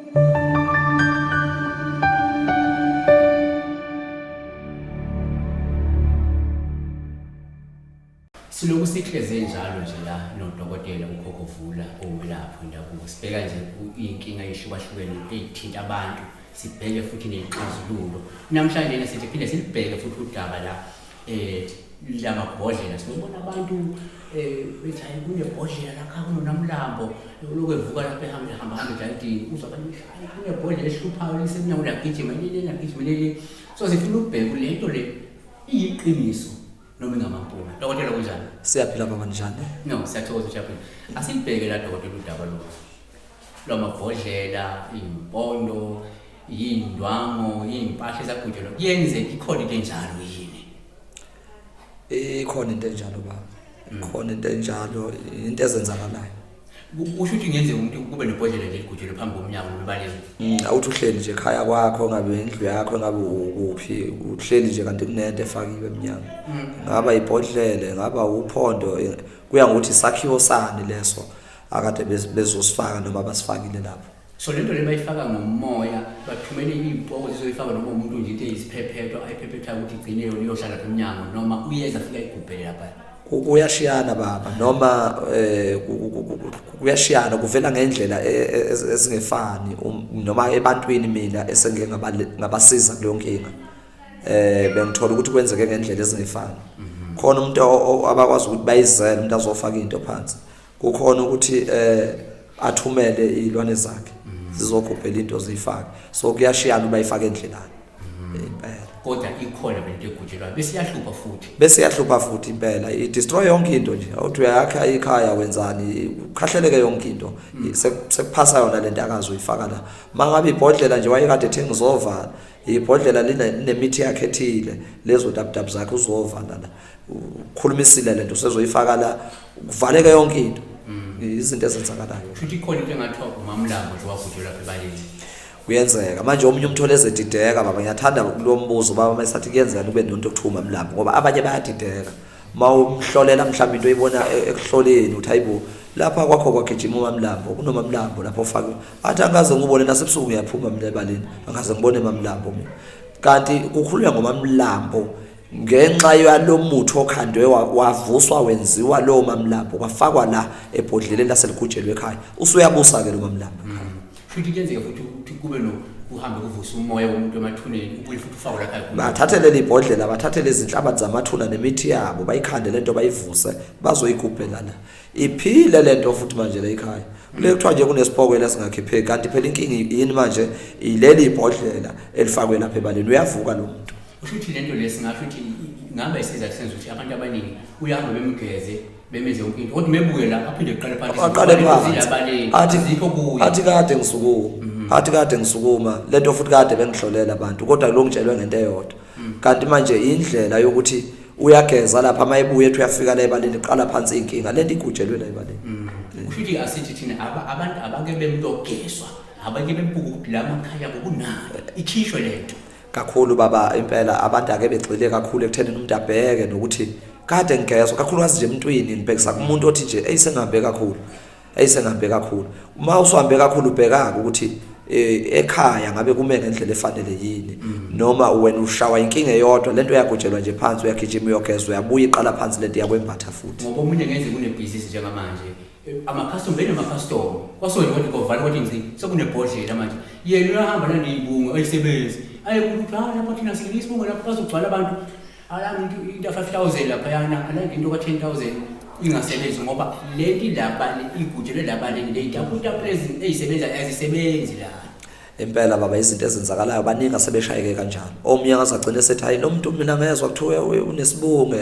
Siloku sihleze njalo nje la nodokotela uKhokho Vula owelaphi wendabuko. Sibheka nje iy'nkinga ey'hlukahlukene ey'thinta abantu, sibheke futhi ney'xazululo. Namhlanje na sithi phinde silibheke futhi udaba la lamabhodlela. Sibona abantu bethi hayi kunebhodlela lapha kunonamlambo, lokhu evuka lapha ehamba ehamba hamba ejardini, uzwa abantu bethi hayi kunebhodlela elihluphayo lisemnyango liyagijima leli liyagijima leli. So sifuna ukubheka le nto le iyiqiniso noma ingamampunga. Dokotela kunjani? Siyaphila baba, njani? No, siyathokoza ujaphila. Asilibheke la dokotela udaba lo lwamabhodlela, iy'mpondo, yiy'ndwango, iy'mpahla ezagujelwa. Kuyenzeka ikhona into enjalo yini? Ikhona into enjalo baba. Ikhona into enjalo, into ezenzakalayo. Kusho ukuthi kungenzeka umuntu kube nebhodlela nje eligujelwe phambi komnyango noma ebaleni. Awuthi uhleli nje ekhaya kwakho, ngabe indlu yakho, ngabe ukuphi, uhleli nje kanti kunento efakiwe emnyango. Ngaba ibhodlela, ngaba uphondo, kuya ngokuthi isakhiwo sani leso akade bezosifaka noma basifakile lapho. So lento le bayifaka ngomoya, bathumele iy'poko zizoyifaka noma umuntu nje into eyisiphephetho ayiphephethayo ukuthi igcine yona iyohlala lapha emnyango noma uyeza afike ayigubhele lapha. Kuyashiyana baba, noma kuyashiyana, kuvela ngendlela ezingefani, noma ebantwini mina esengike ngabasiza kuleyo nkinga. Bengithola ukuthi kwenzeke ngendlela ezingefani. Khona umuntu abakwazi ukuthi bayizele umuntu azofaka into phansi. Kukhona ukuthi athumele izilwane zakhe zizogubhela into ziyifake. So kuyashiyana uba ifake endlelani. Impela. Kodwa ikhona lento egujelwayo bese iyahlupha futhi. Bese iyahlupha futhi impela. I destroy yonke into nje. Awuthi uyakha ikhaya wenzani, ukhahleleke yonke into. Sekuphasa yona lento akazi uyifaka la. Mangabe ibhodlela nje wayekade ethe ngizovala, ibhodlela linemithi yakhe ethile, lezo tapu zakhe uzovala la. Ukhulumisile lento usezoyifaka la, kuvaleke yonke into. Izinto ezenzakalayo. Futhi ikhona into engathiwa umamlambo nje wagujelwa lapha ebaleni. Kuyenzeka manje omunye umthole ezedideka baba. Ngiyathanda lo mbuzo baba, mayesathi kuyenzeka kube nento okuthiwa umamlambo, ngoba abanye bayadideka uma umhlolela mhlawumbe into oyibona ekuhloleni uthi hayibo lapha kwakho kwagijima umamlambo, kunomamlambo lapho ofake, athi angikaze ngibone nasebusuku ngiyaphuma mina ebaleni angikaze ngibone mamlambo mina. Kanti kukhulunywa ngomamlambo ngenxa yalomuthi okhandwe wavuswa wenziwa lowo mamlambo kwafakwa la ebhodleleni laseligujelwe ekhaya, usuyabusa ke lo mamlambo ekhaya. Futhi kuyenzeka futhi ukuthi kube no kuhambe kuvuse umoya womuntu emathuneni ubuye futhi ufakwe lapha ekhaya. Bathathe leli bhodlela, bathathe lezi zinhlabathi zamathuna nemithi yabo, bayikhande lento bayivuse, bazoyigubhela la. Iphile lento futhi manje la ekhaya. Kule kuthiwa nje kunesipoko esingakhipheki, kanti phela inkinga yini manje, ileli ibhodlela elifakwe lapha ebaleni, uyavuka lo muntu. Kusho ukuthi lento le singasho ukuthi ngabe isizathu senza ukuthi abantu abaningi uyahamba bemgeze bemenze yonke into, kodwa mebuye la aphinde kuqale phansi, aqale phansi athi athi zikho kuye, athi kade ngisukuma, athi kade ngisukuma lento futhi kade bengihlolela abantu, kodwa lo ngitshelwe ngento eyodwa. Kanti manje indlela yokuthi uyageza lapha mayebuye ethi uyafika la ebaleni iqala phansi inkinga lento igujelwe la ebaleni. Kusho ukuthi asithi thina abantu abake bemntogezwa, abake bembuka ukuthi la makhaya abo kunani, ikhishwe lento kakhulu baba. Impela abantu ake begxile kakhulu ekuthenini umuntu abheke nokuthi kade ngigezwa, kakhulukazi nje emntwini ngibhekisa kumuntu othi nje eyisengihambe kakhulu, eyisengihambe kakhulu. Uma usuhambe kakhulu ubheka ukuthi ekhaya ngabe kume ngendlela efanele yini, noma wena ushawa inkinga eyodwa lento uyagujelwa nje phansi, uyagijima uyogeza uyabuya iqala phansi lento iyakwembatha futhi. Ngoba omunye ngenze kunebhizinisi njengamanje, amakhastoma benamakhastoma kwasuke nje kodwa kovala kodwa ngci sekunebhodlela manje, yena uyahamba naneyibungu ayisebenzi aye kuthi ha lapha thina singenisa isibungu lapha bazogcwala abantu, alanga into 5000 lapha yana alanga into ka 10000 ingasebenzi ngoba lento ilapha igujelwe lapha le itapu ezisebenza azisebenzi la. Impela baba, izinto ezenzakalayo baningi asebeshayeke kanjalo. Omunye angazagcina esethi hayi lo muntu mina ngezwa kuthiwa unesibunge,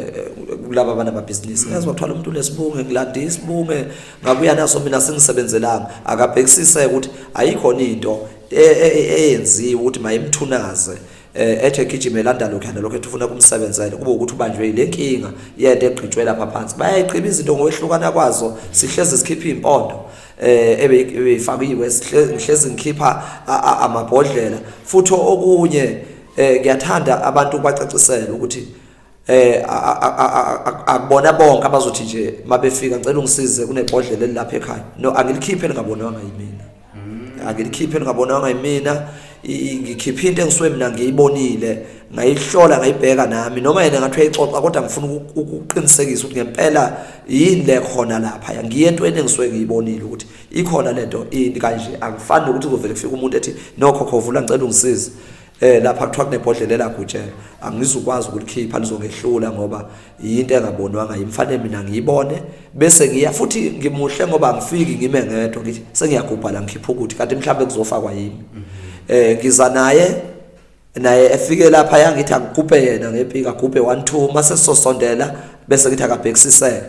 kulaba abanamabhizinisi ngezwa kuthiwa lo muntu unesibunge, ngilande isibunge ngabuya naso mina singisebenzelanga. Akabhekisise ukuthi ayikhona into eyenziwe ukuthi mayimthunaze, ethe gijima elanda lokhu nalokho ethi ufuna kumsebenzele, kube ukuthi ubanjwe ile nkinga yento egqitshwe lapha phansi. Bayayiqhiba izinto ngokwehlukana kwazo, sihlezi sikhipha iy'mpondo ebeyifakiwe, ngihlezi ngikhipha amabhodlela. Futhi okunye ngiyathanda abantu bacacisele ukuthi akubona bonke abazothi nje mabefika ngicela ungisize kunebhodlela elilapha ekhaya, no, angilikhiphe lingabonwanga yimina. Angilikhiphe lingabonwanga yimina, ngikhiphe into engisuke mina ngiyibonile, ngayihlola, ngayibheka nami, noma yena ngathi uyayixoxa, kodwa ngifuna ukuqinisekisa ukuthi ngempela yini le khona lapha. Ngiye entweni engisuke ngiyibonile ukuthi ikhona lento ini kanje. Angifani nokuthi kuvele kufike umuntu ethi no khokho vula ngicela ungisize, lapha kuthiwa kunebhodlela elagutshela, angizukwazi ukulikhipha, lizongehlula ngoba yinto engabonwanga yimfanele mina ngiyibone, bese ngiya futhi ngimuhle ngoba angifiki ngime ngedwa ngithi sengiyagubha la ngikhipha ukuthi kanti mhlawumbe kuzofakwa yimi. Ngiza naye, naye efike lapha yangithi angigubhe yena ngepika, agubhe 1 2, mase sisosondela bese ngithi akabhekisiseke,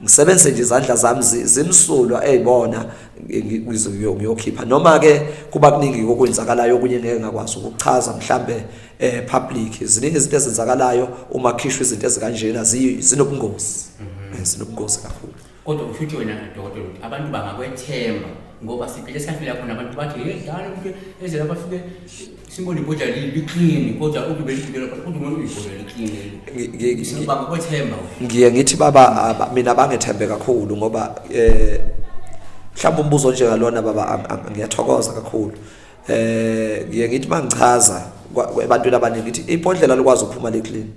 ngisebenzise nje izandla zami zimsulwa eyibona ngiyokhipha. Noma ke kuba kuningi okwenzakalayo, okunye ngeke ngakwazi ukuchaza mhlambe public. Ziningi izinto ezenzakalayo uma khishwa izinto ezikanjena, zinobungozi, zinobungozi kakhulu. Kodwa usho ukuthi wena dokotela ukuthi abantu bangakwethemba, ngoba siphile siyafika khona abantu bathi hey dlala umuntu eze lapha fike simbone ibhodlela li-clean, kodwa uthi beligibela kodwa umuntu ibhodlela li-clean, bangakwethemba wena? Ngiye ngithi baba, mina bangethembe kakhulu ngoba mhlawumbe umbuzo njengalona baba, ngiyathokoza kakhulu. Ngiye ngithi mangichaza ebantwini abaningi ngithi ibhodlela likwazi ukuphuma li-clean,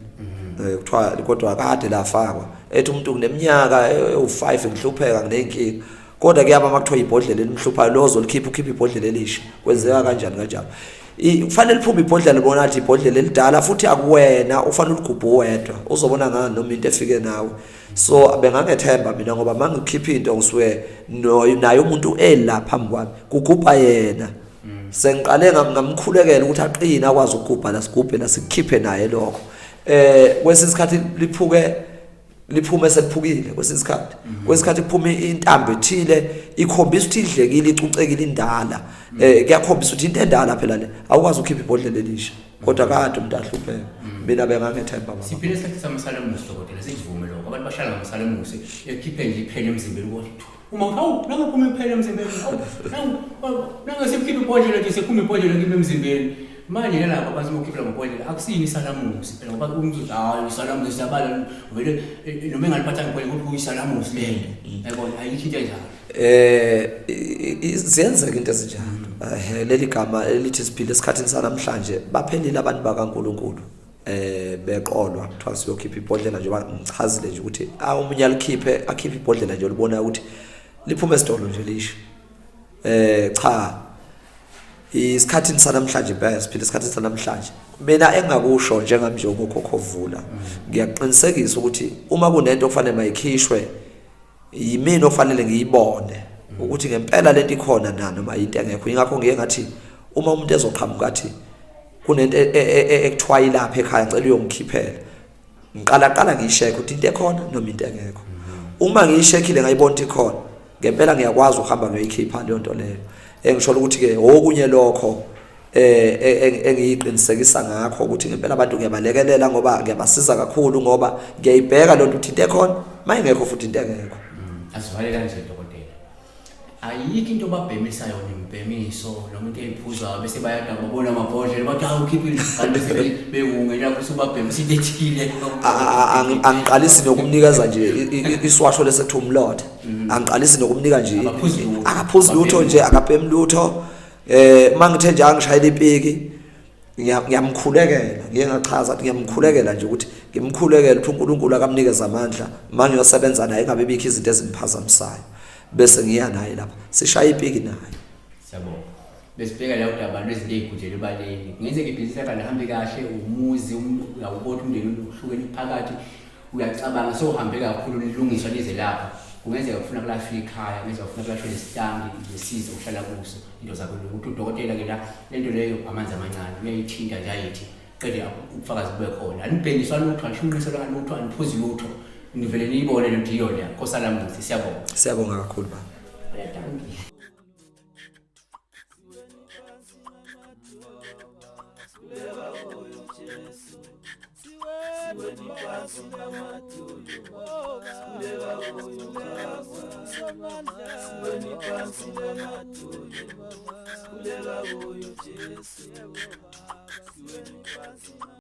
kuthiwa kodwa kade lafakwa, ethi umuntu kuneminyaka ewu5 ngihlupheka ngineyinkinga, kodwa kuyaba makuthiwa ibhodlela elimhluphayo lozo likhipha, ukhipha ibhodlela elisha. Kwenzeka kanjani kanjalo? Kufanele liphume ibhodlela libona ukuthi ibhodlela elidala, futhi akuwena ufanele uligubhe uwedwa, uzobona ngani noma into efike nawe. So bengangethemba mina ngoba mangikhipha into ngisuke naye umuntu ela phambi kwami kugubha yena, sengiqale ngamkhulekela ukuthi aqine akwazi ukugubha la, sigubhe la sikukhiphe naye lokho. Kwesinye isikhathi liphuke liphume seliphukile, kwesinye isikhathi kuphume intambo ethile ikhombisa ukuthi idlekile, icucekile, indala. Kuyakhombisa ukuthi into endala phela le, awukwazi ukukhipha ibhodlela elisha, kodwa kade umuntu ahlupheka. Mina bengangethemba baba. Siphile isikhathi samasalamusi dokotela, sikuvume lokho. Abantu bahlala ngamasalamusi, ekhiphe nje iphele emzimbeni, kodwa uma uthi hawu nangaphuma iphele emzimbeni, hawu nangasekhipha ibhodlela nje, sephuma ibhodlela kimi emzimbeni. Manje nalapha abantu bokhiphela ngobhodlela akusiyini isalamusi phela, ngoba umuntu uthi hayi isalamusi siyabala vele, noma engaliphathanga ibhodlela ukuthi kuyisalamusi lento, yayibona ayikho into enjalo. Ziyenzeka into ezinjalo. Leli gama elithi siphile esikhathini sanamhlanje, baphelile abantu bakaNkuluNkulu beqolwa, kuthiwa siyokhipha ibhodlela, njengoba ngichazile nje ukuthi omunye alikhiphe, akhiphe ibhodlela nje olibona ukuthi liphuma esitolo nje lisho. Cha, isikhathini sanamhlanje impela siphila esikhathini sanamhlanje. Mina engakusho njengami nje ukhokho vula, ngiyaqinisekisa ukuthi uma kunento okufanele mayikhishwe yimina okufanele ngiyibone ukuthi ngempela lento ikhona na noma into engekho. Ingakho ngiye ngathi uma umuntu ezoqhamuka athi kunento ekuthiwa ilapha ekhaya, ngicela uyongikhiphela, ngiqala qala ngiyisheke ukuthi into ekhona noma into engekho. Uma ngiyishekhile ngayibona ukuthi ikhona ngempela, ngiyakwazi ukuhamba ngiyoyikhipha leyo nto leyo. Engisho ukuthi ke okunye lokho engiyiqinisekisa ngakho ukuthi ngempela abantu ngiyabalekelela, ngoba ngiyabasiza kakhulu, ngoba ngiyayibheka lento ukuthi into ekhona, mayingekho futhi into engekho. Asivale kanje dokotela, ayikho into babhemisa yona imbhemiso noma into eyiphuzayo bese bayadaka babona amabhodlela bathi hawu ukhiphile, kanti bese bewunge lapho usubabhemisa into ethile? Angiqalisi nokumnikeza nje iswasho lesekuthiwa umlotha, angiqalisi nokumnika nje. Akaphuzi lutho. Akaphuzi lutho nje, akabhemi lutho. Mangithe nje angishayela ipiki, ngiyamkhulekela, ngiye ngachaza ukuthi ngiyamkhulekela nje, ukuthi ngimkhulekele ukuthi uNkulunkulu akamnikeze amandla mangiyosebenza naye, engabe bikho izinto ezimphazamisayo, bese ngiya naye lapha sishaya ipiki naye. Siyabonga. Besibheka la udaba lwezinto ey'gujela ebaleni. Kungenzeka ibhizinisi lakho alihambi kahle, umuzi uyawubona umndeni uhlukene phakathi, uyacabanga sewuhambe kakhulu nilungiswa nize lapha. Kungenzeka kufuna kulahlwe ikhaya, kungenzeka kufuna kulahlwe nesitangi lesize uhlala kuso, into zakho, ukuthi udokotela-ke la le nto leyo amanzi amancane uyayithinta nje ayithi qede ubufakazi bube khona. Anibhenyiswa lutho, anishunqiselwa lutho, aniphuzi lutho, nivele niyibone lento iyona kosalamuthi. Siyabonga. Siyabonga kakhulu baba. Dankie.